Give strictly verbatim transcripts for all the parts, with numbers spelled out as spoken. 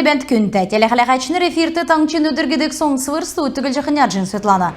Бәәнт, күндтә телехәләгәчнр! Эфирт «Таңһчин өдр» гидг соңсвр. Студьд Түгелҗ Хөньярҗин Светлана.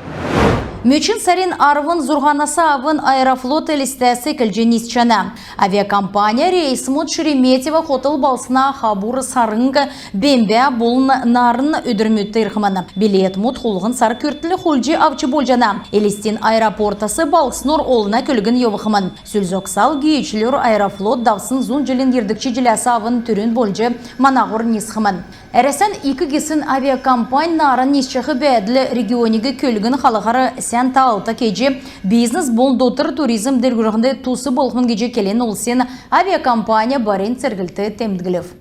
Мөчн сарин арвн зурһанас авн «Аэрофлот» Элстәс эклҗ нисчәнә. Авиакомпания рейсмүд Шереметьево хотл балһсна Хабур, Сарң, Бембә болн Нарн өдрмүдт ирхмн. Билетмүд хулһн сар күртл хулдҗ авч болҗана. Элстин аэропортас балһснур олна көлгн йовхмн. Сүл зогсал гиичлүр «Аэрофлот» давсн зун җилин йирдгч җиләс авн түрүн болҗ манаһур нисхмн. Әрәсән ик гисн авиакомпань нааран нисчәх бәәдл региониг көлгн халхар сән таалта кеҗ, бизнес болн дотр туризм делгрүллһнд тус болхмн гиҗ келн улсин авиакомпания барин церглт темдглв.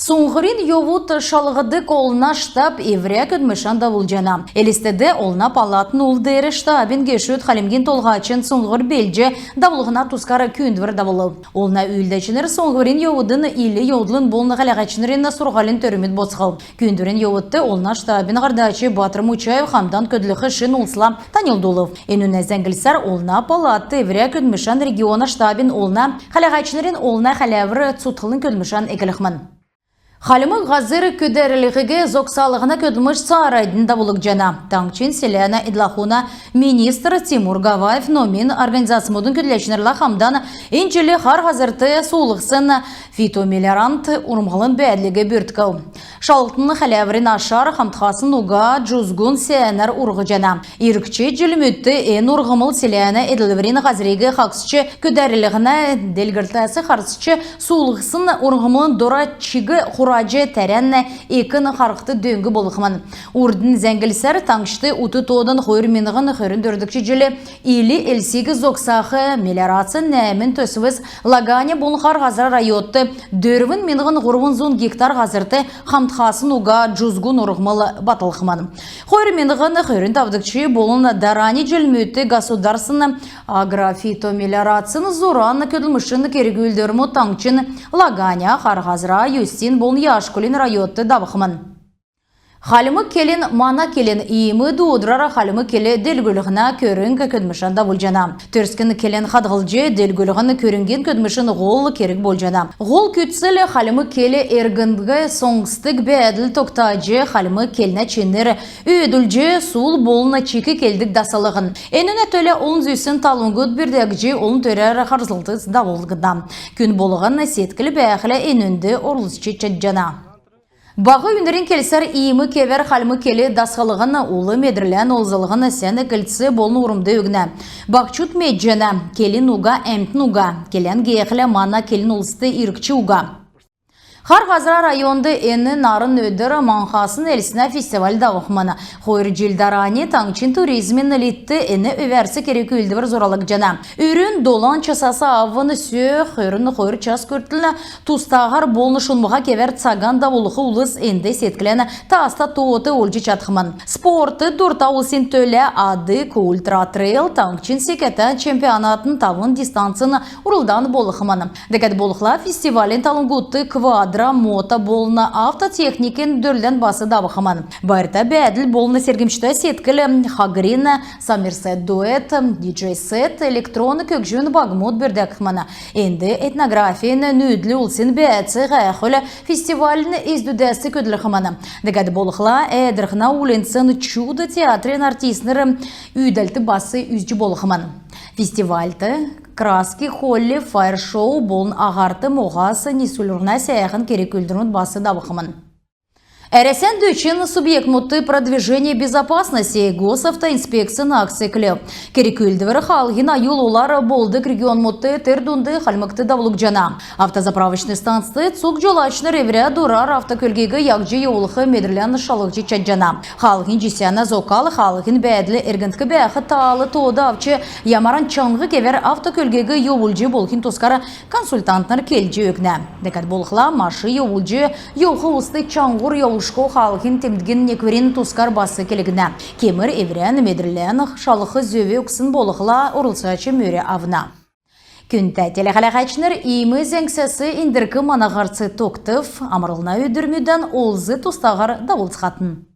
Суңһврин йовуд шалһдг олна штаб эврә көдлмшән давулҗана. Элстд Олна палатын ул деер штабин гешүд Хальмгин Толһачин суңһвр белдҗ давуллһна тускар күүндвр давулв. Олна үүлдәчнр суңһврин йовудын ил йовдлын болн хәләһәчнрин сурһулин төрмүд босхв. Күүндврин йовудт олна штабин һардач Батр Мучаев хамдан көдлх шин улсла таньлдулв. Энүнә зәңглсәр, Олна палат эврә көдлмшән региона штабин олна хәләһәчнрин олна хәләвр цутхлң көдлмшән эклхмн. Хальмг һазр көдәрлһиг зогсалһна көдлмш цааранднь давулгдҗана. Таңһчин селәнә эдл-ахуна министр Тимур Гаваев номин организацмудын көдләчнрлә хамдан эн җил Хар Һазрт суулһсн фитомелиорант урһмлын бәәдлиг бүрткв. Шалһлтын хәләврин ашар хамтхасн уга җузгун сәәнәр урһҗана. Иргч җилмүдт эн урһмл селәнә эдлврин һазриг хагсч, көдәрлһнә делгрлтәс харсч, суулһсн урһмлын дор чиг хураҗ, тәрән экн харһхд дөң болхмн. Урднь зәңглсәр, таңһчд ут тоодан хойр миңһн хөрн дөрвдгч җил Ил Элсиг зогсах мелиорацин нәәмн төсвс Лаганя болн Хар Һазра районд дөрвн миңһн һурвн зун гектар һазрт хамтхасн уга җузгун урһмл батлхмн. Хойр миңһн хөрн тавдгч болн дарани җилмүдт государственн агрофитомелиорацин зуран көдлмшин керг-үүлдврмүд таңһчин Лаганя, Хар Һазра, Юстин болн Яшкулин райодт давхмн. «Хальмг келн — мана келн» — иим дуудврар хальмг кел делгрүллһнә көрңг көдлмшән давулҗана. Төрскн келн хадһлҗ делгрүллһн көрңгин көдлмшин һол керг болҗана. Һол күцл — хальмг кел эргндк соңсдг бәәдл тогтаҗ, хальмг келнә чинр өөдлүлҗ, сул болн чик келдг даслһн. Энүнә төлә олн зүсн талвңгуд бүрдәгдҗ, олн төрәр харһлт давулгдна. Күн болһн седкл бәәхлә, энүнд орлцҗ чадҗана. Баһ үйнрин келсәр, иим кевәр хальмг кел даслһн ул медрлән олзллһн сән эклц болн урмд өгнә. Баһчуд медҗәнә: келн уга — әмтн уга, келән геехлә — мана келн улст иргч уга. Хар Һазра районд эн нарн өдр «Маңхасн элснә» фестиваль давхмн. Хойр җил дарани таңһчин туризмин литд эн өвәрц керг-үүлдвр зуралгдҗана. Өрүн долан часас авн сө хөрн хойр час күртл тустаһар болн шунмһа кевәр цаган давулх улс энд седклән тааста тоот олҗ чадхмн. Спортд дурта улсин төлә «Адык Ультра Трейл» таңһчин секәтә чемпионатын тавн дистанцин урлдан болхмн. Дәкәд болхла, фестивалин талвңгудт квадро, мото болн автотехникин дөрлдән бас давхмн. Байрта бәәдл болн сергмҗтә седкл «Хагрин», «Сомерсет дуэт», «Диджей Сет» электрон көгҗмин багмуд бүрдәхмн. Энд этнографин нүүдл улсин бәәц һәәхүл фестивалин эздүдәс көдлхмн. Дәкәд болхла, Әәдрхнә уульнцин «Чудо» театрин артистнрин үүдәлт бас үзҗ болхмн. Фестивальд «Краски Холли» файер-шоу болн аһарт моһас нисүллһнә сәәхн керг-үүлдврмүд бас давхмн. Әрәсән дөчн субъектмүдт «Продвижение безопасности» Госавтоинспекцин акц эклв. Керг-үүлдвр хаалһин аюл олар болдг регионмудт, тер дунд Хальмгт давулгдҗана. Автозаправочн станцд цуг җолачнр эврә дурар автокөлгиг яһҗ йовулх медрлән шалһҗ чадҗана. Хаалһин җисәнә зокал, хаалһин бәәдл, эргндк бәәх таал тоод авч, ямаран чаңһ кевәр автокөлгиг йовулҗ болхин тускар консультантнр келҗ өгнә. Дәкәд болхла, машин йовулҗ йовх улст чаңһур йовшго хаалһин темдгин некврин тускар бас келгднә. Кемр эврән медрлән шалһх зөв өгсн болхла, орлцач мөрә авна. Күндтә телехәләһәчнр, иим зәңгсәс эндрк мана һарц тогтв. Амрлһна өдрмүдән олз-тустаһар давулцхатн.